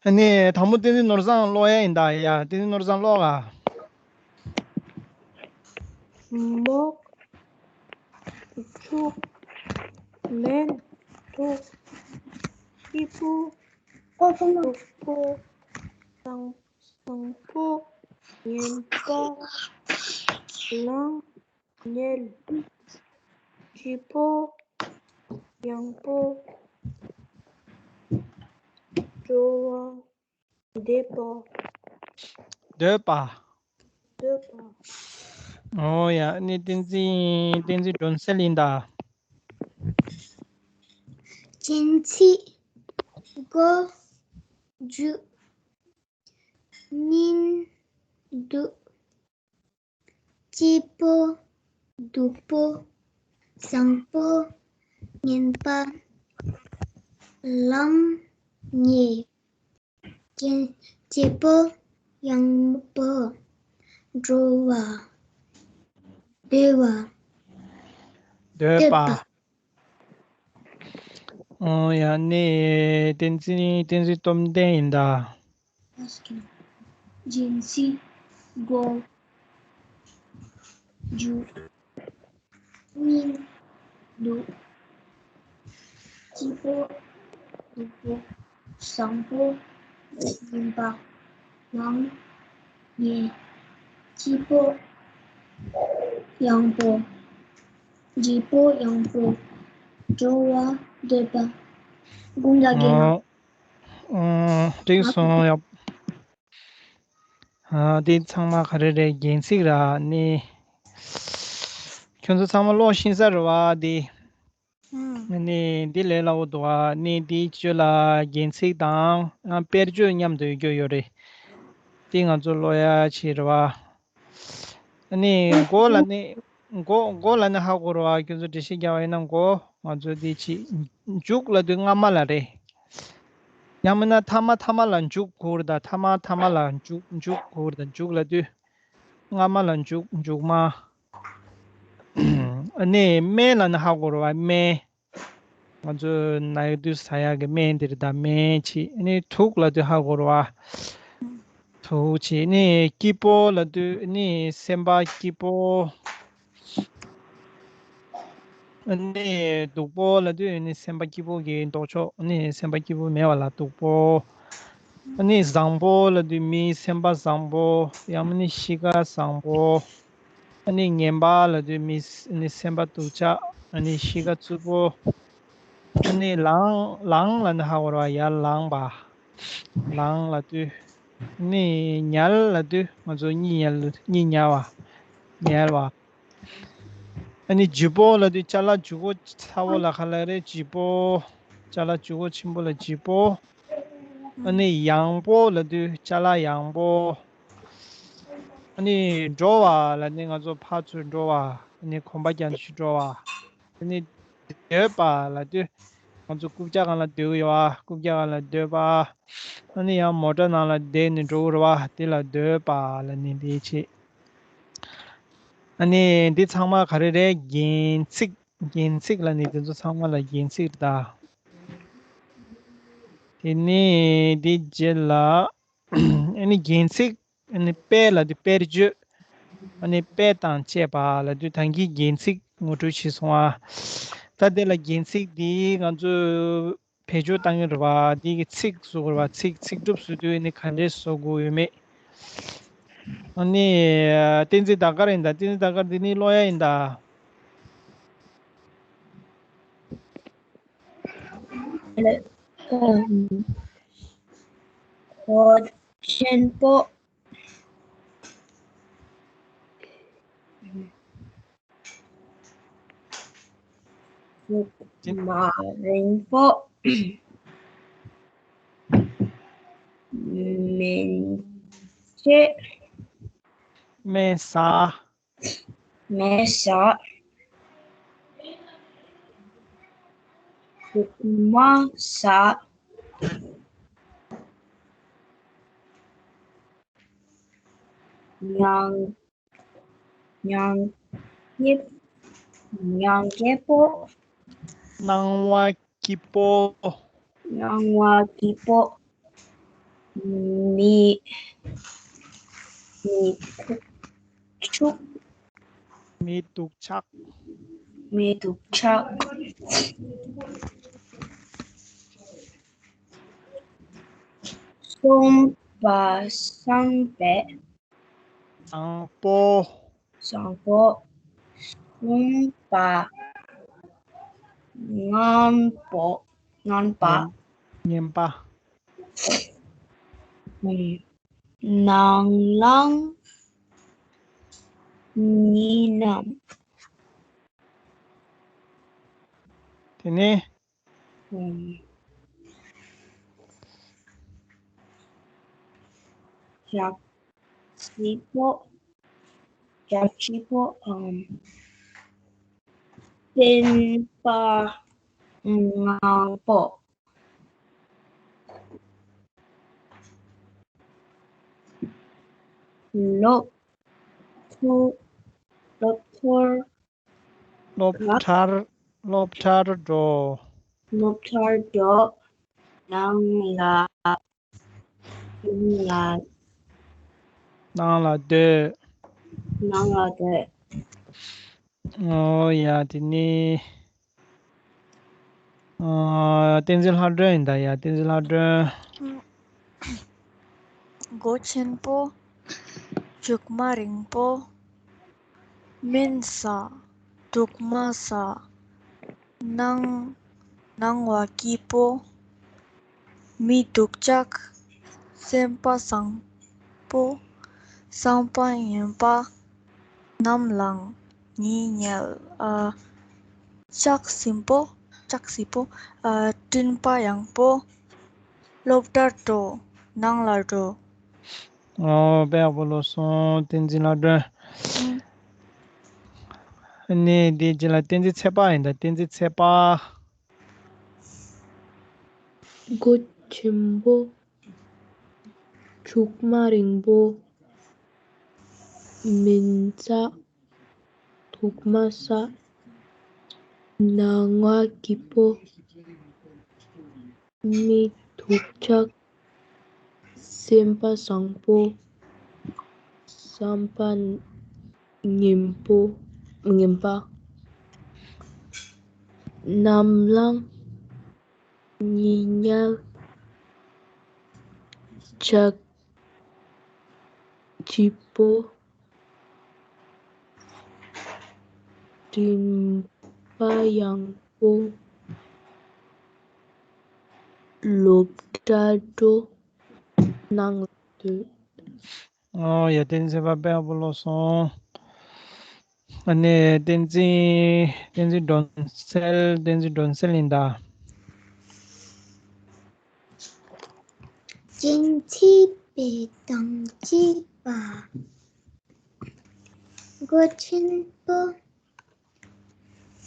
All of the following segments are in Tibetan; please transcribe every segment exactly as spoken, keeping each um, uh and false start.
ཨ་ནི་དང་པོ་བསྟན་འཛིན་ནོར་བཟང་ཀློག་ཡ་ཡིན་ད། ཡ། བསྟན་འཛིན་ནོར་བཟང་ཀློག་ག། མོག་ཕྱུགས། མེན། ཐུག་སྐྱིད་པོ། ཨོ་ཁོ་ན། སྡུག་པོ། བཟང་བཟང་པོ། ངན་པ། ལངས། ཉལ། སྐྱིད་པོ། ཡང་པོ། འགྲོ་བ། འདོད་པ། འདོད་པ། འདོད་པ། ཨོ་ཡ། ཨ་ནི་བསྟན་འཛིན་བསྟན་འཛིན་སྒྲོན་གསལ་ཡིན་ད། སྤྱན་གཟིགས། མགོ་མཇུག་སྨིན་སྡུག་སྐྱིད་པོ། སྡུག་པོ། བཟང་པོ། ངན་པ། ལངས། ཉལ། སྐྱིད་སྐྱིད་པོ། ཡང་པོ། འགྲོ་བ། འདོད་པ། འདོད་པ། འདོད་པ། ཨོ་ཡ། ནི་བསྟན་འཛིན་བསྟན་འཛིན་སྟོབས་ལྡན་ཡིན་ད། སྤྱན་གཟིགས། མགོ་མཇུག་སྨིན་སྡུག་སྐྱིད་པོ། སྡུག་པོ། བཟང་པོ། ངན་པ། ལངས། ཉལ། སྐྱིད་པོ། ཡང་པོ། སྐྱིད་པོ། ཡང་པོ། འགྲོ་བ། འདོད་པ། དགུང་ལ་རྒན། ཨོ། ཨོ། འགྲིག་སོང་། ཡག་ཨ། འདི་ཚང་མ་ག་རེ་རེད། རྒྱན་ཚིག་ར་ནི། ཁྱོད་ཚོ་ཚང་མ་ཀློག་ཤེས་ས་རེད་བ་འདི། ཨང་། ནི་འདི་ལས་སླ་བོ་འདུག་ཨ། ནི་འདིའི་སྤྱོད་ལ་རྒྱན་ཚིག་དང་ཨ་དཔེར་བརྗོད་མཉམ་དུ་ཡོད་རྒྱུ་ཡོད་རེད། འདི་ང་ཚོ་ཀློག་ཡ་ཆེད་རེད་བ། ནི་མགོ་ལ་ནི་མགོ་མགོ་ལ་ནི་ཧ་གོ་རེད་བ། ཁྱོད་ཚོ་འགྲེལ་བཤད་རྒྱག་པ་ཡིན་ན་མགོ་ང་ཚོ་འདི་ཆེད། མཇུག་ལབ་དུས་སྔ་མ་ལ་རེད། ཡང་མིན་ན་མཐའ་མ་མཐའ་མ་ལ་མཇུག་གོ་རེད་ད། མཐའ་མ་མཐའ་མ་ལ་མཇུག་མཇུག་གོ་རེད་ད། མཇུག་ལབ་དུས་སྔ་མ་ལ་མཇུག་མཇུག་མ། ཨ་ནི་སྨན་ལབ་ན་ཧ་གོ་རེད་བ། སྨན། ང་ཚོ་ན་ཡོད་དུས་ཟ་ཡག་གི་སྨན་དེ་རེད་ད། སྨན་བྱས། ཨ་ནི་དུག་ལབ་དུས་ཧ་གོ་རེད་བ། དུག་བྱས། ཨ་ནི་སྐྱིད་པོ་ལབ་དུས་ཨ་ནི་སེམས་པ་སྐྱིད་པོ། ཨ་ནི་སྡུག་པོ་ལབ་དུས་ཨ་ནི་སེམས་པ་སྐྱིད་པོ་གི་ལྡོག་ཕྱོགས། ཨ་ནི་སེམས་པ་སྐྱིད་པོ་མེད་པ་ལ་སྡུག་པོ། ཨ་ནི་བཟང་པོ་ལབ་དུས་མིའི་སེམས་པ་བཟང་པོ། ཡང་མིན་ན་གཤིས་ཀ་བཟང་པོ། ཨ་ནི་ངན་པ་ལབ་དུས་མིའི་ཨ་ནི་སེམས་པ་སྡུག་ཅག་ཨ་ནི་གཤིས་ཀ་རྩུབ་པོ། ཨ་ནི་ལངས་ལངས་ལབ་ན་ཧ་གོ་རེད་བ། ཡར་ལངས་པ། ལངས་ལབ་དུས། ཨ་ནི་ཉལ་ལབ་དུས་ང་ཚོ་གཉིད་ཉལ་གཉིད་ཉལ་བ། ཉལ་བ། ཨ་ནི་ལྗིད་པོ་ལབ་དུས་ཅ་ལག་ལྗིད་པོ་ཚ་པོ་ལ་ག་ལབ་རེད། ལྗིད་པོ། ཅ་ལག་ལྗིད་པོ་ཆེན་པོ་ལ་ལྗིད་པོ། ཨ་ནི་ཡང་པོ་ལབ་དུས་ཅ་ལག་ཡང་པོ། ཨ་ནི་འགྲོ་བ་ལབ་ནི་ང་ཚོ་ཕར་ཚུར་འགྲོ་བ། ཨ་ནི་གོམ་པ་རྒྱག་ནས་འགྲོ་བ། ཨ་ནི་སྡོད་པ་ལབ་དུས་ང་ཚོ་རྐུབ་བཀྱག་སྒང་ལ་སྡོད་ཀྱི་ཡོད་པ། རྐུབ་བཀྱག་སྒང་ལ་སྡོད་པ། ཨ་ནི་ཡང་མོ་ཊ་ནང་ལ་བསྡད་ནས་འགྲོ་གི་རེད་བ། དེ་ལ་སྡོད་པ་ལབ་ནི་དེ་བྱེད། ཨ་ནི་འདི་ཚང་མ་ག་རེ་རེད། རྒྱན་ཚིག་རྒྱན་ཚིག་ལབ་ནི་དེ་ཚོ་ཚང་མ་ལ་རྒྱན་ཚིག་རེད་ད། དེ་ནས་འདི་རྗེས་ལ་ཨ་ནི་རྒྱན་ཚིག་ཨ་ནི་དཔེ་ལབ་དུས་དཔེར་བརྗོད། ཨ་ནི་དཔེ་དང་བཅས་པ་ལབ་དུས་ད་གིན་རྒྱན་ཚིག་ངོ་སྤྲོད་བྱས་སོང་ཨ། ད་དེ་ལ་རྒྱན་ཚིག་འདི་ང་ཚོས་བེད་སྤྱོད་བཏང་གི་རེད་བ། འདི་གི་ཚིག་བཟོ་དགོས་རེད་བ། ཚིག་ཚིག་གྲུབ་བཟོ་དུས་ཨ་ནི་ག་འདྲས་བཟོ་དགོས་ཡོད་མེད། ཨ་ནི་བསྟན་འཛིན་ཟླ་དཀར་ཡིན་ད། བསྟན་འཛིན་ཟླ་དཀར་འདི་ནི་ཀློག་ཡ་ཡིན་ད། ཨམ། གོས་ཆེན་པོ། གཟུགས་མ་རིང་པོ། སྨན་བཅོས། སྨན་ཟ། སྨན་ཟ། གྲིབ་མ་ཟ། མྱང་། མྱང་སྐྱིད། མྱང་སྐྱིད་པོ། སྣང་བ་སྐྱིད་པོ། སྣང་བ་སྐྱིད་པོ། མི། མི་ཐུག་ཆུག་མི་སྡུག་ཆག་མི་སྡུག་ཆག་གསུམ་པ་སངས་པས། བཟང་པོ། བཟང་པོ། གསུམ་པ། ངན་པོ། ངན་པ། ངན་པ། ནང་ལང་ཉི་ནམ། དེ་ནས། ཞག་སི་པོ། ཞག་སི་པོ། བསྟན་པ་ངན་པོ། སློབ་ཐོ་སློབ་ཐོར། སློབ་གྲྭར། སློབ་གྲྭར་འགྲོ། སློབ་གྲྭར་འགྲོ། ནང་ལ། ནང་ལ། ནང་ལ་སྡོད། ནང་ལ་སྡོད། ཨོ་ཡ། དེ་ནི། ཨ། བསྟན་འཛིན་ལྷ་སྒྲོན་ཡིན་ད་ཡ། བསྟན་འཛིན་ལྷ་སྒྲོན། མགོ་ཆེན་པོ། མཇུག་མ་རིང་པོ། སྨན་ཟ། དུག་མ་ཟ། སྣང་། སྣང་བ་སྐྱིད་པོ། མི་སྡུག་ཅག་སེམས་པ་བཟང་པོ། བསམ་པ་ངན་པ། ནམ་ལངས་ཉི་ཉལ། ཨ། ལྕགས་སྲིན་པོ། ལྕགས་སྲིན་པོ། ཨ། སྤྲིན་པ་ཡང་པོ། སློབ་གྲྭར་འགྲོ། ནང་ལ་འགྲོ། ཨོ། དཔེ་ཡག་པོ་ལོ་སོང་བསྟན་འཛིན་ལྷ་སྒྲོན། ཨ་ནི་དེའི་རྗེས་ལ་བསྟན་འཛིན་ཚེ་དཔག་ཡིན་ད། བསྟན་འཛིན་ཚེ་དཔག་མགོ་ཆེན་པོ། མཇུག་མ་རིང་པོ། སྨན་ཟ། དུག་མ་ཟ། སྣང་བ་སྐྱིད་པོ། མི་སྡུག་ཅག་སེམས་པ་བཟང་པོ། བསམ་པ་ངན་པོ། ངན་པ། ནམ་ལངས་ཉི་ཉལ། ལྕགས་སྐྱིད་པོ། སྤྲིན་པ་ཡང་པོ། སློབ་གྲྭར་འགྲོ། ནང་ལ་སྡོད། ཨོ་ཡ། བསྟན་འཛིན་ཚེ་དཔག་དཔེ་ཡག་པོ་ལོ་སོང་། ཨ་ནི་བསྟན་འཛིན། བསྟན་འཛིན་སྒྲོན་གསལ། བསྟན་འཛིན་སྒྲོན་གསལ་ཡིན་ད། སྤྱན་ཆབ་པའི་དང་བཅས་པ། མགོ་ཆེན་པོ།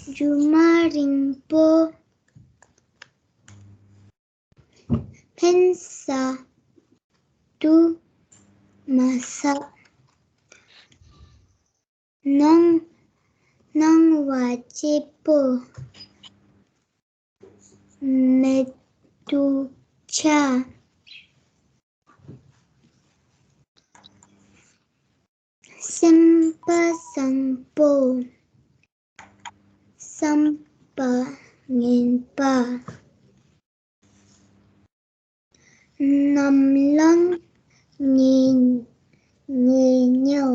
མཇུག་མ་རིང་པོ། སྨན་ཟ། དུག་མ་ཟ། སྣང་། སྣང་བ་སྐྱིད་པོ། མི་སྡུག་ཅག་སེམས་པ་བཟང་པོ། བསམ་པ་ངན་པ། ནམ་ལངས་ཉི་ཉལ།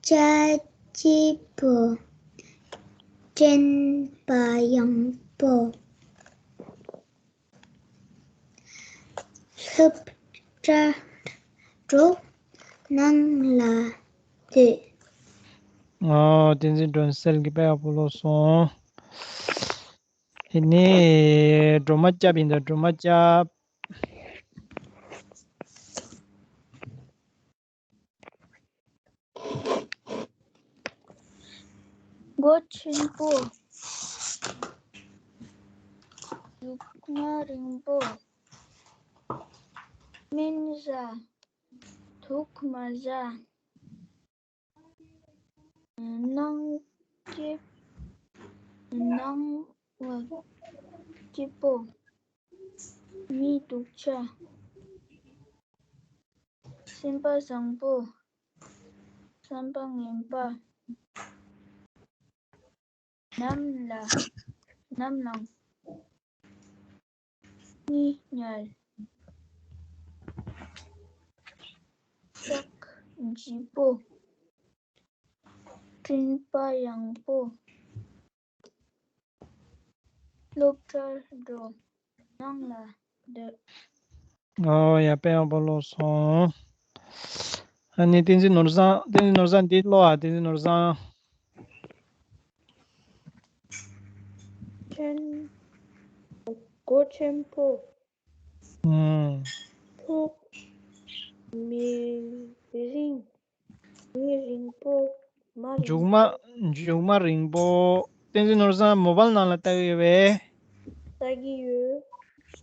ལྕགས་སྐྱིད་པོ། སྤྲིན་པ་ཡང་པོ། སློབ་གྲྭར་འགྲོ། ནང་ལ་སྡོད། ཨོ། བསྟན་འཛིན་སྒྲོན་གསལ་གྱི་དཔེ་ཡག་པོ་ལོ་སོང་། དེ་ནས་སྒྲོལ་མ་སྐྱབས་ཡིན་ད། སྒྲོལ་མ་སྐྱབས། མགོ་ཆེན་པོ། མཇུག་མ་རིང་པོ། སྨན་ཟ། དུག་མ་ཟ། སྣང་སྐྱིད། སྣང་བ་སྐྱིད་པོ། མི་སྡུག་ཅག་སེམས་པ་བཟང་པོ། བསམ་པ་ངན་པ། ནམ་ལ་ནམ་ལངས། གཉིད་ཉལ། ལྕགས་ལྗིད་པོ། སྤྲིན་པ་ཡངས་པོ། སློབ་གྲྭར་འགྲོ། ནང་ལ་སྡོད། ཨོ་ཡ། དཔེ་ཡག་པོ་ཀློག་སོང་། ཨ་ནི་བསྟན་འཛིན་ནོར་བཟང་། བསྟན་འཛིན་ནོར་བཟང་འདི་ཀློག་ཨ། བསྟན་འཛིན་ནོར་བཟང་། ཆེན། མགོ་ཆེན་པོ། ཨུམ། ཐུགས། མི་རིང་། མི་རིང་པོ། མ་རིང་མཇུག་མ། མཇུག་མ་རིང་པོ། བསྟན་འཛིན་ནོར་བཟང་མོ་བལ་ནང་ལ་ལྟ་གི་ཡོད་པས། ལྟ་གི་ཡོད།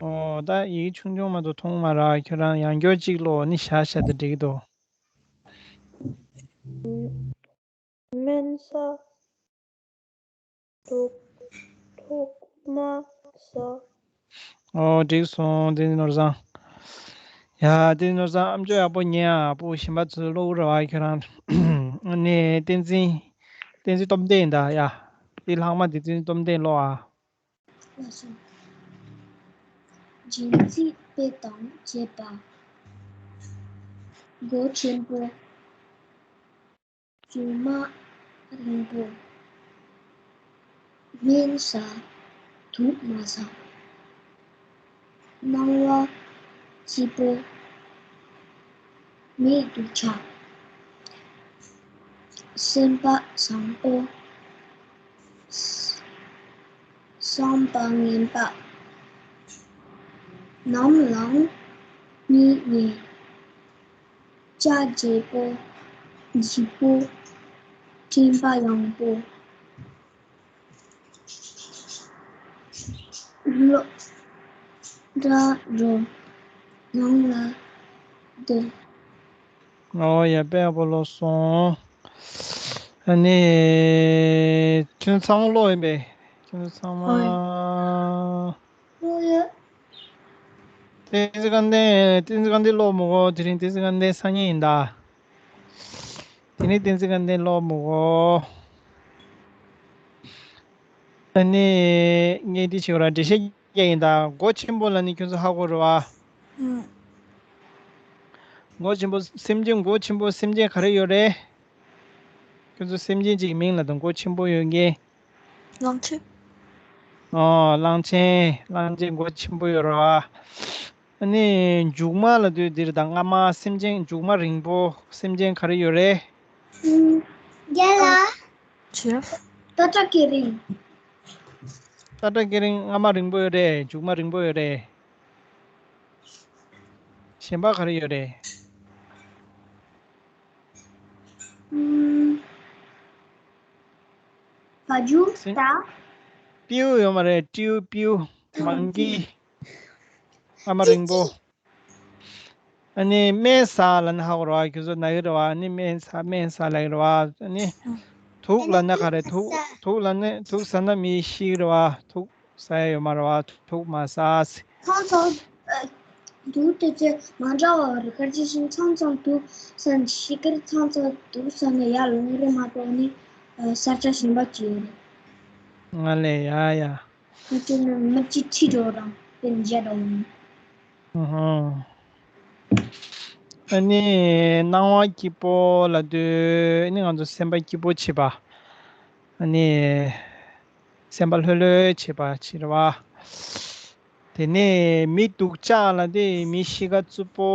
ཨོ་ད་ཡིག་ཆུང་ཆུང་མ་གཏོགས་མཐོང་མ་ར། ཁྱོད་རང་ཡང་སྐྱར་གཅིག་ཀློག་ནི་ཤ་ཤ་དེ་འགྲིག་གི་འདུག་སྨན་ས། ཐོག་ཐོག་མ་ས། ཨོ་འགྲིག་སོང་། བསྟན་འཛིན་ནོར་བཟང་། ཡ། བསྟན་འཛིན་ནོར་བཟང་ཨམ་ཅོག་ཡག་པོ་ཉན་ཨ། ཕྲུ་གུ་གཞན་པ་ཚོས་ཀློག་རོགས་ཨ། ཁྱོད་རང་། ཨ་ནི་བསྟན་འཛིན། བསྟན་འཛིན་སྟོབས་ལྡན་ཡིན་ད་ཡ། འདི་ལྷག་མ་འདི་བསྟན་འཛིན་སྟོབས་ལྡན་ཀློག་ཨ། ལགས་སོ། སྦྱིན་སྲེག་དཔེ་དང་བཅས་པ། མགོ་ཆེན་པོ། མཇུག་མ་རིང་པོ། སྨན་ཟ། དུག་མ་ཟ། སྣང་བ་སྐྱིད་པོ། མི་སྡུག་ཅག་སེམས་པ་བཟང་པོ། བསམ་པ་ངན་པ། ནམ་ལངས། གཉིད་ཉལ། ལྕགས་ལྗིད་པོ། ལྗིད་པོ། སྤྲིན་པ་ཡངས་པོ། སློབ་གྲྭར་འགྲོ། ནང་ལ་སྡོད། ཨོ་ཡ། དཔེ་ཡག་པོ་ཀློག་སོང་། ཨ་ནི། ཁྱོད་ཚང་མ་ཀློག་ཡིན་པས། ཁྱོད་ཚང་མ། ཧོꯏ། ཀློག་ཡོད། བསྟན་འཛིན་དགའ་ལྡན། བསྟན་འཛིན་དགའ་ལྡན་ཀློག་མི་དགོས། དེ་རིང་བསྟན་འཛིན་དགའ་ལྡན་སང་ཉིན་ཡིན་ད། དེ་ནས་བསྟན་འཛིན་དགའ་ལྡན་ཀློག་མི་དགོས། ཨ་ནི། ངས་འདི་བྱེད་དགོས་ར། འགྲེལ་བཤད་རྒྱག་ཡིན་ད། མགོ་ཆེན་པོ་ལ་ནི་ཁྱོད་ཚོ་ཧ་གོ་རེད་བ། ཨུམ། མགོ་ཆེན་པོ་སེམས་ཅན། མགོ་ཆེན་པོ་སེམས་ཅན་ག་རེ་ཡོད་རེད། ཁྱོད་ཚོ་སེམས་ཅན་གཅིག་གི་མིང་ལ་དང་། མགོ་ཆེན་པོ་ཡོད་མཁན། གླང་ཆེན། ཨོ། གླང་ཆེན། གླང་ཆེན་མགོ་ཆེན་པོ་ཡོད་རེད་བ། ཨ་ནི་མཇུག་མ་ལ་དུས་འདིར་དང་། རྔ་མ། སེམས་ཅན། མཇུག་མ་རིང་པོ་སེམས་ཅན་ག་རེ་ཡོད་རེད། ཨུམ། རྒན་ལགས། ཆེ། ཏ་ཏྲ་ཀི་རིང་། ཏ་ཏྲ་ཀི་རིང་རྔ་མ་རིང་པོ་ཡོད་རེད། མཇུག་མ་རིང་པོ་ཡོད་རེད། གཞན་པ་ག་རེ་ཡོད་རེད། ཨུམ། བ་ཕྱུགས། སེ། ད། སྤྲེའུ་ཡོད་མ་རེད། སྤྲེའུ། སྤྲེའུ། མང་ཀི། རྔ་མ་རིང་པོ། ཨ་ནི་སྨན་ཟ་ལབ་ན་ཧ་གོ་རེད་བ། ཁྱོད་ཚོ་ན་གི་རེད་བ། ཨ་ནི་སྨན་ཟ། སྨན་ཟ་ལབ་ཀྱི་རེད་བ། ཨ་ནི་དུག་ལབ་ན་ག་རེ། དུག་དུག་ལབ་ན། དུག་ཟ་ན་མི་ཤི་གི་རེད་བ། དུག་ཟ་ཡ་ཡོད་མ་རེད་བ། དུག་མ་ཟ། ཚང་ཚང་། ཨ། དུག་དེ་ཚོ་མ་འདྲ་བ་རེད། ག་རེ་བྱས་ཤིང་ཚང་ཚང་དུག་ཟ་ན་ཤི་གི་རེད། ཚང་ཚང་དུག་ཟ་ན་ཡར་ལོང་གི་རེད་མ་གཏོགས་ནི། ཨ། ས་ཆ་གཞན་པ་ཅིག་ཡོད་རེད། ང་ལས་ཡ་ཡ། ཁོ་ཚོ་ནི་མི་གཅིག་ཁྲིད་འགྲོ་རང་དཔེ་མཇལ་འགྲོ་ཡིན། ཨ་ནི་སྣང་བ་སྐྱིད་པོ་ལབ་དུས་ནི་ང་ཚོ་སེམས་པ་སྐྱིད་པོ་བྱེད་པ། ཨ་ནི་སེམས་པ་ལྷོད་ལྷོད་བྱེད་པ་ཅིག་རེད་བ། དེ་ནས་མི་སྡུག་ཅག་ལབ་དུས་མི་གཤིས་ཀ་རྩུབ་པོ།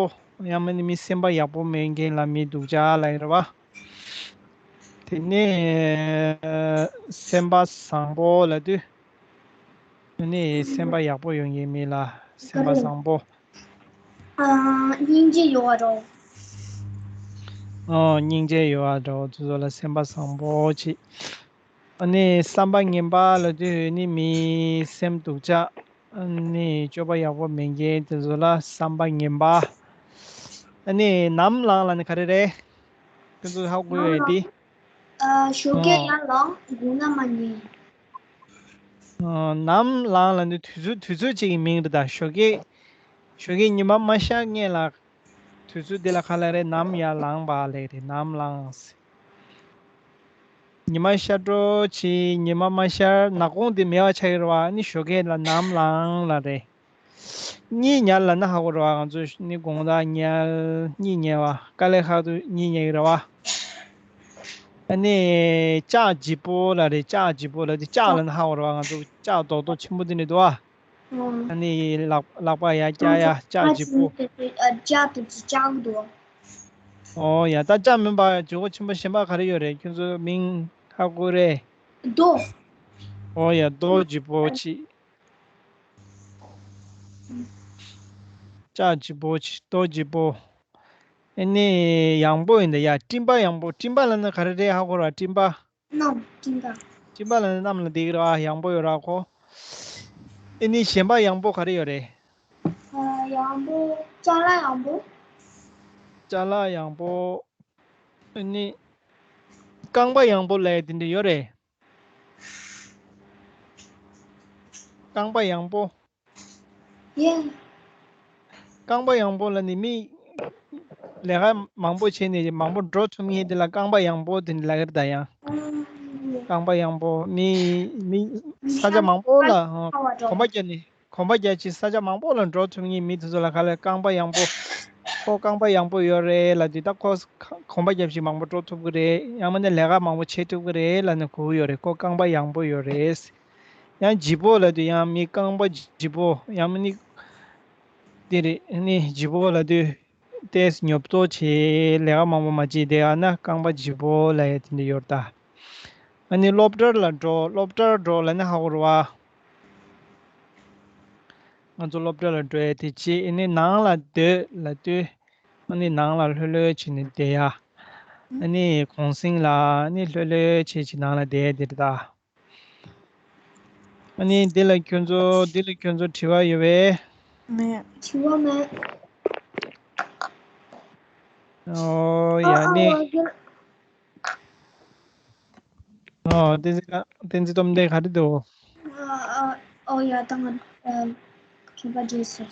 ཡང་མིན་ན་མི་སེམས་པ་ཡག་པོ་མེད་མཁན་ལ་མི་སྡུག་ཅག་ལབ་ཀྱི་རེད་བ། དེ་ནས་སེམས་པ་བཟང་པོ་ལབ་དུས། ཨ་ནི་སེམས་པ་ཡག་པོ་ཡོད་མཁན་མི་ལ་སེམས་པ་བཟང་པོ། ཨ། སྙིང་རྗེ་ཡོད་པ་འདྲ་བོ། ཨོ། སྙིང་རྗེ་ཡོད་པ་འདྲ་བོ། དེ་ཚོ་ལ་སེམས་པ་བཟང་པོ་བྱེད། ཨ་ནི་བསམ་པ་ངན་པ་ལབ་དུས་ནི་མི་སེམས་སྡུག་ཅག་ཨ་ནི་སྤྱོད་པ་ཡག་པོ་མེད་མཁན་དེ་ཚོ་ལ་བསམ་པ་ངན་པ། ཨ་ནི་ནམ་ལངས་ལབ་ན་ག་རེ་རེད། ཁྱོད་ཚོ་ཧ་གོ་ཡོད་དེ། ཨ། ཞོགས་ཀས། ཨོ། ཡར་ལངས། དགོང་དག་མར་ཉལ། ཨ། ནམ་ལངས་ལབ་ནི་དུས་ཚོད། དུས་ཚོད་ཅིག་གི་མིང་རེད་ད། ཞོགས་ཀས། ཞོགས་ཀས་ཉི་མ་མ་ཤར་སྔོན་ལ། དུས་ཚོད་འདི་ལ་ག་ལབ་རེད། ནམ་ཡར་ལངས་པ་ལབ་རེད། ནམ་ལངས། ཉི་མ་ཤར་འགྲོ་བྱེད། ཉི་མ་མ་ཤར། ནག་གུང་འདི་མེད་པ་ཆགས་ཀྱི་རེད་བ། ཨ་ནི་ཞོགས་ཀས་ལ་ནམ་ལངས་ལབ་རེད། གཉིད་ཉལ་ལབ་ན་ཧ་གོ་རེད་བ། ང་ཚོ་ནི་དགོང་དག་ཉལ། གཉིད་ཉལ་བ། དཀའ་ལས་ཁག་ཏུ་གཉིད་ཉལ་གྱི་རེད་བ། ཨ་ནི་ལྕགས་ལྗིད་པོ་ལབ་རེད། ལྕགས་ལྗིད་པོ་ལབ་དུས་ལྕགས་ལབ་ན་ཧ་གོ་རེད་བ། ང་ཚོ་ལྕགས་རྡོག་རྡོག་ཆེན་པོ་འདི་ནི་འདུག་བ། ཨ་ནི་ལག་ལག་པ་ཡར་བཀྱག་ཡ། ལྕགས་ལྗིད་པོ། ལྕགས་དེ་ཚོ་ལྕགས་འདུག་ཨོ་ཡ། ད་ལྕགས་མིན་པ་ལྗིད་པོ་ཆེན་པོ་གཞན་པ་ག་རེ་ཡོད་རེད། ཁྱོད་ཚོ་མིང་ཧ་གོ་རེད། རྡོ། ཨོ་ཡ། རྡོ་ལྗིད་པོ་ཆེ། ལྕགས་ལྗིད་པོ་ཆེ། རྡོ་ལྗིད་པོ། ཨ་ནི་ཡང་པོ་ཡིན་ད་ཡ། སྤྲིན་པ་ཡང་པོ། སྤྲིན་པ་ལབ་ན་ག་རེ་རེད། ཧ་གོ་ར། སྤྲིན་པ། གནམ། སྤྲིན་པ། སྤྲིན་པ་ལབ་ན་གནམ་ལ་བསྡད་ཀྱི་རེད་བ། ཡང་པོ་ཡོད་ར་ཁོ། ཨ་ནི་གཞན་པ་ཡང་པོ་ག་རེ་ཡོད་རེད། ཨ། ཡང་པོ། ཅ་ལག་ཡང་པོ། ཅ་ལག་ཡང་པོ། ཨ་ནི་རྐང་པ་ཡང་པོ་ལབ་ཡ་དེ་འདྲ་ཡོད་རེད། རྐང་པ་ཡང་པོ། ཡེ། རྐང་པ་ཡང་པོ་ལབ་ནི་མི་ལས་ཀ་མང་པོ་བྱས་ནས་མང་པོ་འགྲོ་ཐུབ་མཁན་དེ་ལ་རྐང་པ་ཡང་པོ་དེ་འདྲ་ལབ་ཀྱི་རེད་ད་ཡང་། ཨ། རྐང་པ་ཡང་པོ། མི་མི་ས་ཆ་མང་པོ་ལ་གོམ་པ་རྒྱག་ནས། གོམ་པ་རྒྱག་ཅིང་ས་ཆ་མང་པོ་ལ་འགྲོ་ཐུབ་མཁན་མི་དེ་ཚོ་ལ་ག་ལ་རྐང་པ་ཡང་པོ། ཁོ་རྐང་པ་ཡང་པོ་ཡོད་རེད་ལབ་དུས། ད་ཁོ་གོམ་པ་རྒྱབ་ཅིང་མང་པོ་འགྲོ་ཐུབ་ཀྱི་རེད། ཡང་མིན་ན་ལས་ཀ་མང་པོ་བྱེད་ཐུབ་ཀྱི་རེད་ལབ་ནས་གོ་གི་ཡོད་རེད། ཁོ་རྐང་པ་ཡང་པོ་ཡོད་རེད། ཡང་ལྗིད་པོ་ལབ་དུས་ཡང་མི་རྐང་པ་ལྗིད་པོ། ཡང་མིན་ནི་དེ་རེད། ནི་ལྗིད་པོ་ལབ་དུས་ཏོག་ཙམ་ཉོབ་ཏོ་བྱེད། ལས་ཀ་མང་པོ་མ་བྱེད་དེ། ཨ་ན་རྐང་པ་ལྗིད་པོ་ལབ་ཡ་དེ་འདྲ་ཡོད་རེད་ད། ཨ་ནི་སློབ་གྲྭ་ལ་འགྲོ། སློབ་གྲྭར་འགྲོ་ལབ་ན་ཧ་གོ་རེད་བ། ང་ཚོ་སློབ་གྲྭ་ལ་འགྲོ་ཡ་དེ་བྱེད། ཨ་ནི་ནང་ལ་སྡོད་ལབ་དུས། ཨ་ནི་ནང་ལ་ལྷོད་ལྷོད་བྱས་ནས་བསྡད་ཡ། ཨ་ནི་གུང་སེང་ལ་ཨ་ནི་ལྷོད་ལྷོད་བྱས་བྱས་ནང་ལ་བསྡད་ཡ་དེ་རེད་ད། ཨ་ནི་འདི་ལ་ཁྱོད་ཚོ། འདི་ལ་ཁྱོད་ཚོ་དྲི་བ་ཡོད་པས། མེད། དྲི་བ་མེད། ཨོ་ཡ། ཨ་ཨ་ནི། ཨོ་ཡ། ཨོ་བསྟན་འཛིན། བསྟན་འཛིན་སྟོབས་ལྡན་ག་རེ་འདུག་ཨ་ཨ་ཨོ་ཡ། ད་ང་ཨ་མཁས་པ་འདྲི་ཟེར།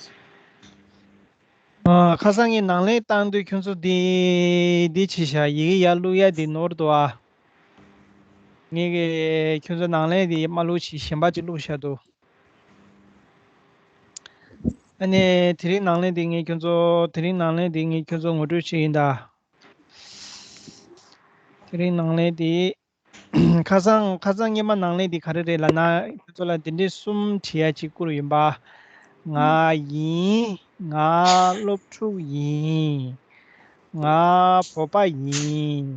ཨ། ཁ་སང་ངས་ནང་ལན་བཏང་དུས་ཁྱོད་ཚོ་འདི་འདི་བྱས་ཤག་ཡི་གེ་ཡར་བླུག་ཡ་འདི་ནོར་འདུག་ཨ། ངས་ཀྱི་ཁྱོད་ཚོ་ནང་ལན་འདི་མ་བླུག་ཅིག་གཞན་པ་ཅིག་བླུགས་བཞག་འདུག་ཨ་ནི་དེ་རིང་ནང་ལན་འདི་ངས་ཁྱོད་ཚོ། དེ་རིང་ནང་ལན་འདི་ངས་ཁྱོད་ཚོ་ངོ་སྤྲོད་བྱེད་ཡིན་ད། དེ་རིང་ནང་ལན་འདི། ཁ་སང་། ཁ་སང་སྔོན་མ་ནང་ལན་འདི་ག་རེ་རེད་ལབ་ན། ཁྱོད་ཚོ་ལ་འདི་འདྲའི་གསུམ་བྲིས་ཡ་ཅིག་བསྐུར་ཡིན་པ། ང་ཡིན། ང་སློབ་ཕྲུག་ཡིན། ང་བོད་པ་ཡིན།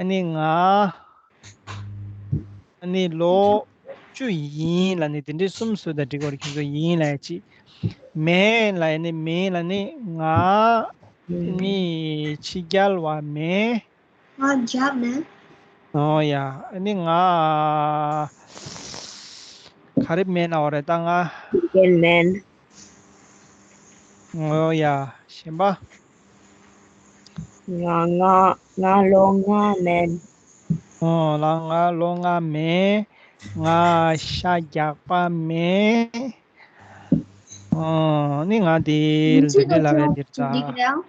ཨ་ནི་ང་། ཨ་ནི་ལོ་བཅུ་ཡིན་ལབ་ནི་དེ་འདྲའི་གསུམ་བཟོས་དང་འགྲིག་གི་རེད། ཁྱོད་ཚོ་ཡིན་ལབ་ཡ་ཅིག་མིན་ལབ་ཡ་ནི། མིན་ལབ་ནི་ང་ནི་ཕྱི་རྒྱལ་བ་མིན། ང་རྒྱ་མིན། ཨོ་ཡ། ཨ་ནི་ང་ག་རེ་མིན་ལབ་པ་རེད་ད་ང་། རྒན་མིན། ཨོ་ཡ། གཞན་པ། ང་ང་ང་ལོ་ལྔ་མིན། ཨོ་ལ། ང་ལོ་ལྔ་མིན། ང་ཤ་རྒྱགས་པ་མིན། ཨོ་ནི་ང་དེ་མིང་ཚིག་འདི་འདྲ་ལབ་ཡ་འདིར་ཙ། འདི་གི་རེད།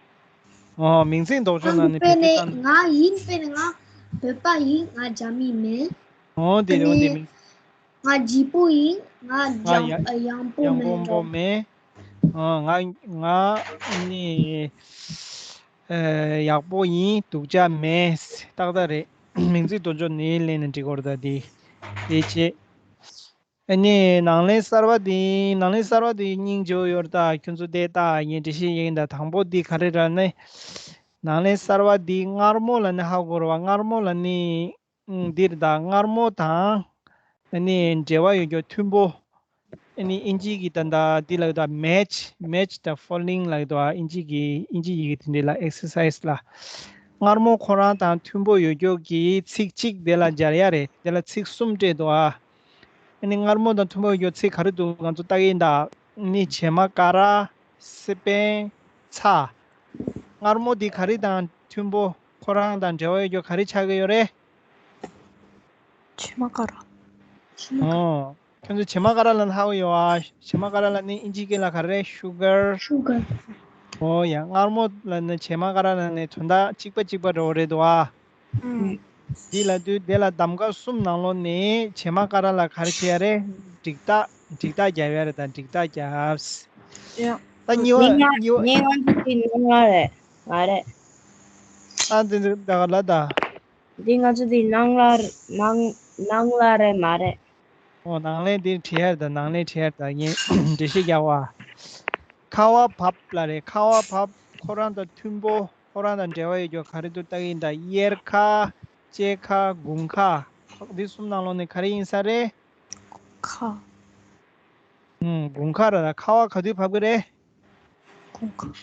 ཨོ་མིང་ཚིག་ལྡོག་ཕྱོགས་ནང་ནས་དཔེར་ན་ང་ཡིན། དཔེར་ན་ང་བོད་པ་ཡིན། ང་རྒྱ་མི་མིན། ཨོ་དེ་རེད། ཨོ་དེ་མིང་། ང་ལྗིད་པོ་ཡིན། ང་ཡང་ཡང་པོ་མིན། ཡང་པོ་མིན། ཨ། ང་ང་ནི་ཨ་ཡག་པོ་ཡིན། སྡུག་ཅག་མིན། ཏག་ཏག་རེད། མིང་ཚིག་ལྡོག་ཕྱོགས་ནས་ལེན་ན་འགྲིག་གི་རེད་ད། དེ་དེ་བྱས། ཨ་ནི་ནང་ལན་གསར་པ་དེ། ནང་ལན་གསར་པ་དེ་སྙིང་རྗེ་པོ་ཡོད་རེད་ད། ཁྱོད་ཚོ་དེ་ལྟ་ཡིན་འགྲེལ་བཤད་ཡིན་ད། དང་པོ་དེ་ག་རེ་རེད་ན། ནང་ལན་གསར་པ་དེ་མངར་མོ་ལབ་ནི་ཧ་གོ་རེད་བ། མངར་མོ་ལབ་ནི། ཨང་། འདིར་ད་མངར་མོ་དང་། ཨ་ནི་འབྲེལ་བ་ཡོད་རྒྱུ་མཐུན་པོ། ཨ་ནི་ཨིན་ཇི་གི་ད་ད་འདི་ལ་ད་མེཆ། མེཆ་དང་ཕོ་ལིང་ལ་ད་ཨིན་ཇི་གི། ཨིན་ཇི་ཡི་གེ་དེ་འདྲ་ལ་ཨེག་སར་སའིས་ལ། མངར་མོ་ཁོ་རང་དང་མཐུན་པོ་ཡོད་རྒྱུ་གི་ཚིག་གཅིག་དེ་ལ་སྦྱར་ཡ་རེད། དེ་ལ་ཚིག་གསུམ་སྤྲད་འདུག་ཨ། ཨ་ནི་མངར་མོ་དང་མཐུན་པོ་ཡོད་རྒྱུ་ཚིག་ག་རེ་འདུག་ང་ཚོ་ལྟ་གི་ཡིན་ད། ཨ་ནི་བྱེ་མ་ཀ་ར། སི་པན། ཚ། མངར་མོ་འདི་ག་རེ་དང་མཐུན་པོ། ཁོ་རང་དང་འབྲེལ་བ་ཡོད་རྒྱུ་ག་རེ་ཆགས་ཀྱི་ཡོད་རེད། བྱེ་མ་ཀ་ར། ཨོ། ཁྱོད་ཚོ་བྱེ་མ་ཀ་ར་ལབ་ན་ཧ་གོ་ཡོད་ཨ། བྱེ་མ་ཀ་ར་ལབ་ནི་ཨིན་ཇི་སྐད་ལ་ག་རེ་རེད། ཤུ་གར། ཤུ་གར། ཨོ་ཡ། མངར་མོ་ལབ་ནི་བྱེ་མ་ཀ་ར་ལབ་ནི་དོན་དག་གཅིག་པ་གཅིག་པ་འདྲ་བོ་རེད་འདུག་ཨ། ཨུམ། འདི་ལ་དུས་དེ་ལ་གདམ་ག་གསུམ་ནང་ལོགས་ནས་བྱེ་མ་ཀ་ར་ལ་ག་རེ་བྱེད་ཡ་རེད། འགྲིག་རྟགས། འགྲིག་རྟགས་རྒྱབ་ཡ་རེད། ད་འགྲིག་རྟགས་རྒྱབ། ཡ། ད་གཉིས་པ། འདི་ང་གཉིས་པ། འདི་ང་ཚོ་འདི་ནང་ལ་རེད། མ་རེད། ཨ་འདི་འདི་ད་ག་ལ་ད། འདི་ང་ཚོ་འདི་ནང་ལ་ནང་ནང་ལ་རེད། མ་རེད། ཨོ་ནང་ལན་འདི་བྲིས་ཡ་རེད། ད་ནང་ལན་བྲིས་ཡ་རེད། ད་ངས་འགྲེལ་བཤད་རྒྱག་པ། ཁ་བ་བབས་ལབ་རེད། ཁ་བ་བབས་ཁོ་རང་དང་མཐུན་པོ། ཁོ་རང་དང་འབྲེལ་བ་ཡོད་རྒྱུ་ག་རེ་འདུག་ལྟ་གི་ཡིན་ད། གཡེར་ཁ། ལྕེ་ཁ། དགུན་ཁ། འདི་གསུམ་ནང་ལོགས་ནས་ག་རེ་ཡིན་ས་རེད། ཁ། ཨུམ། དགུན་ཁ་རེད། ད་ཁ་བ་ག་དུས་བབས་ཀྱི་རེད། དགུན་ཁ།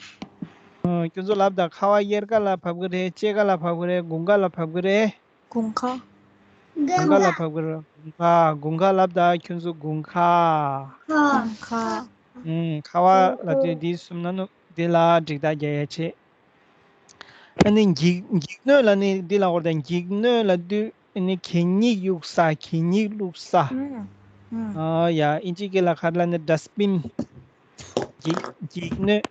ཨུམ། ཁྱོད་ཚོ་ལབ་ད། ཁ་བ་གཡེར་ཁ་ལ་བབས་ཀྱི་རེད། ལྕེ་ཁ་ལ་བབས་ཀྱི་རེད། དགུན་ཁ་ལ་བབས་ཀྱི་རེད། དགུན་ཁ། དགུན་ཁ་ལ་བབས་ཀྱི་རེད། དགུན་ཁ། དགུན་ཁ་ལབ་ད་ཁྱོད་ཚོ། དགུན་ཁ། དགུན་ཁ། ཨུམ། ཁ་བ་ལབ་དུས་འདི་གསུམ་ནང་ནས་འདི་ལ་འགྲིག་རྟགས་རྒྱག་ཡ་བྱེད། ཨ་ནི་འགྱིག་འགྱིག་སྣོད་ལབ་ནི་འདི་ལ་གོ་ད། འགྱིག་སྣོད་ལབ་དུས་ཨ་ནི་གད་སྙིགས་གཡུག་ས། གད་སྙིགས་བླུགས་ས། ཨུམ། ཨུམ། ཨ་ཡ། ཨིན་ཇི་སྐད་ལ་ག་རེ་ལབ་ན་ཌསྟ་བིན། འགྱིག་འགྱིག་སྣོད།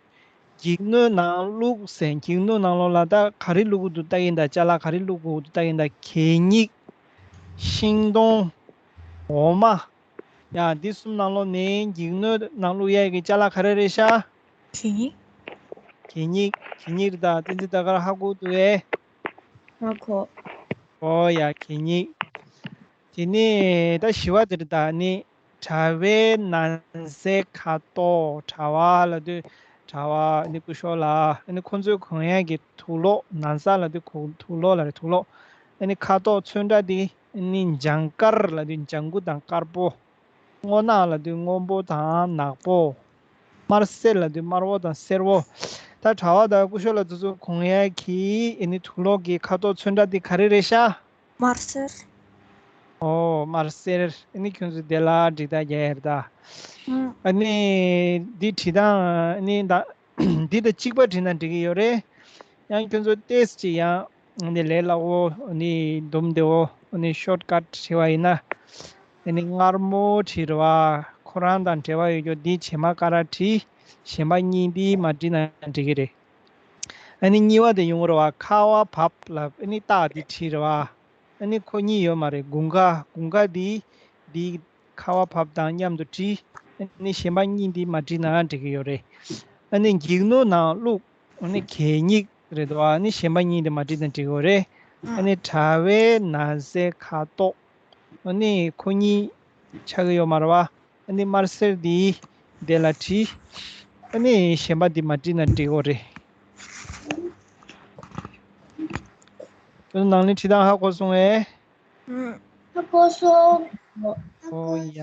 འགྱིག་སྣོད་ནང་བླུགས་ཟེར། འགྱིག་སྣོད་ནང་ལོགས་ལ་ད་ག་རེ་བླུགས་ཀྱི་འདུག་ལྟ་གི་ཡིན་ད། ཅ་ལག་ག་རེ་བླུགས་ཀྱི་འདུག་ལྟ་གི་ཡིན་ད། གད་སྙིགས། ཤིང་སྡོང་། འོ་མ། ཡ། འདི་གསུམ་ནང་ལོགས་ནས་འགྱིག་སྣོད་ནང་བླུགས་ཡས་ཀྱི་ཅ་ལག་ག་རེ་རེད་ཤག་གད་སྙིགས། གད་སྙིགས། གད་སྙིགས་རེད་ད། བསྟན་འཛིན་ད་ག་རང་ཧ་གོ་འདུག་གས། ཧ་གོ། ཨོ་ཡ། གད་སྙིགས། དེ་ནས་ད་བཞི་པ་དེ་རེད་ད། ནི་དྲ་བའི་ནང་གསེས་ཁ་དོག། དྲ་བ་ལབ་དུས་དྲ་བ་ནི་སྐུ་ཞབས་ལགས། ཨ་ནི་ཁོང་ཚོའི་གོན་ཡས་ཀྱི་དུག་ལོག། ན་བཟའ་ལབ་དུས་ཁོ་དུག་ལོག་ལབ་རེད། དུག་ལོག། ཨ་ནི་ཁ་དོག་ཚོན་ཁྲ་དེ་ནི་ལྗང་དཀར་ལབ་དུས་ལྗང་གུ་དང་དཀར་པོ། སྔོ་ནག་ལབ་དུས་སྔོན་པོ་དང་ནག་པོ། དམར་སེར་ལབ་དུས་དམར་པོ་དང་སེར་པོ། ད་དྲ་བ་དང་སྐུ་ཞབས་ལགས་དེ་ཚོ་གོན་ཡས་ཀྱི་ཨ་ནི་དུག་ལོག་གི་ཁ་དོག་ཚོན་ཁྲ་དེ་ག་རེ་རེད་ཤག་དམར་སེར། ཨོ་དམར་སེར། ཨ་ནི་ཁྱོད་ཚོ་དེ་ལ་འགྲིག་རྟགས་རྒྱག་ཡ་རེད་ད། ཨུམ། ཨ་ནི་འདི་བྲིས་སྟངས་ཨ་ནི་ད། འདི་དང་གཅིག་པ་བྲིས་ན་འགྲིག་གི་ཡོད་རེད། ཡང་ཁྱོད་ཚོ་ཏོག་ཙམ་ཅིག་ཡང་ནི་ལས་སླ་པོ་ནི་འདུམ་བདེ་པོ་ནི་ཤོཊ་ཀཊ་བྲིས་པ་ཡིན་ན། ནི་མངར་མོ་བྲིས་རེད་པ། ཁོ་རང་དང་འབྲེལ་བ་ཡོད་རྒྱུ་འདི་བྱེ་མ་ཀ་ར་བྲིས། གཞན་པ་གཉིས་འདི་མ་བྲིས་ན་འགྲིག་གི་རེད། ཨ་ནི་གཉིས་པ་དེ་ཡོང་གི་རེད་པ། ཁ་བ་བབས་ལབ། ཨ་ནི་རྟགས་འདི་བྲིས་རེད་པ། ཨ་ནི་ཁོ་གཉིས་ཡོད་མ་རེད། དགུན་ཁ། དགུན་ཁ་འདི་འདི་ཁ་བ་བབས་དང་མཉམ་དུ་བྲིས། ཨ་ནི་གཞན་པ་གཉིས་འདི་མ་བྲིས་ན་འགྲིག་གི་ཡོད་རེད། ཨ་ནི་འགྱིག་སྣོད་ནང་བླུགས། ཨ་ནི་གད་སྙིགས་རེད་དོ། ཨ་ནི་གཞན་པ་གཉིས་འདི་མ་བྲིས་ན་འགྲིག་གི་ཡོད་རེད། ཨ་ནི་དྲ་བའི་ནང་གསེས་ཁ་དོག། ཨ་ནི་ཁོ་གཉིས་ཆགས་ཀྱི་ཡོད་མ་རེད་པ། ཨ་ནི་དམར་སེར་འདི་དེ་ལ་བྲིས། ཨ་ནི་གཞན་པ་འདི་མ་བྲིས་ན་འགྲིག་གི་རེད། ཁྱོད་ནང་ལ་བྲིས་སྟངས་ཧ་གོ་སོང་ངས། ཧ་གོ་སོང་། ཨོ་ཡ།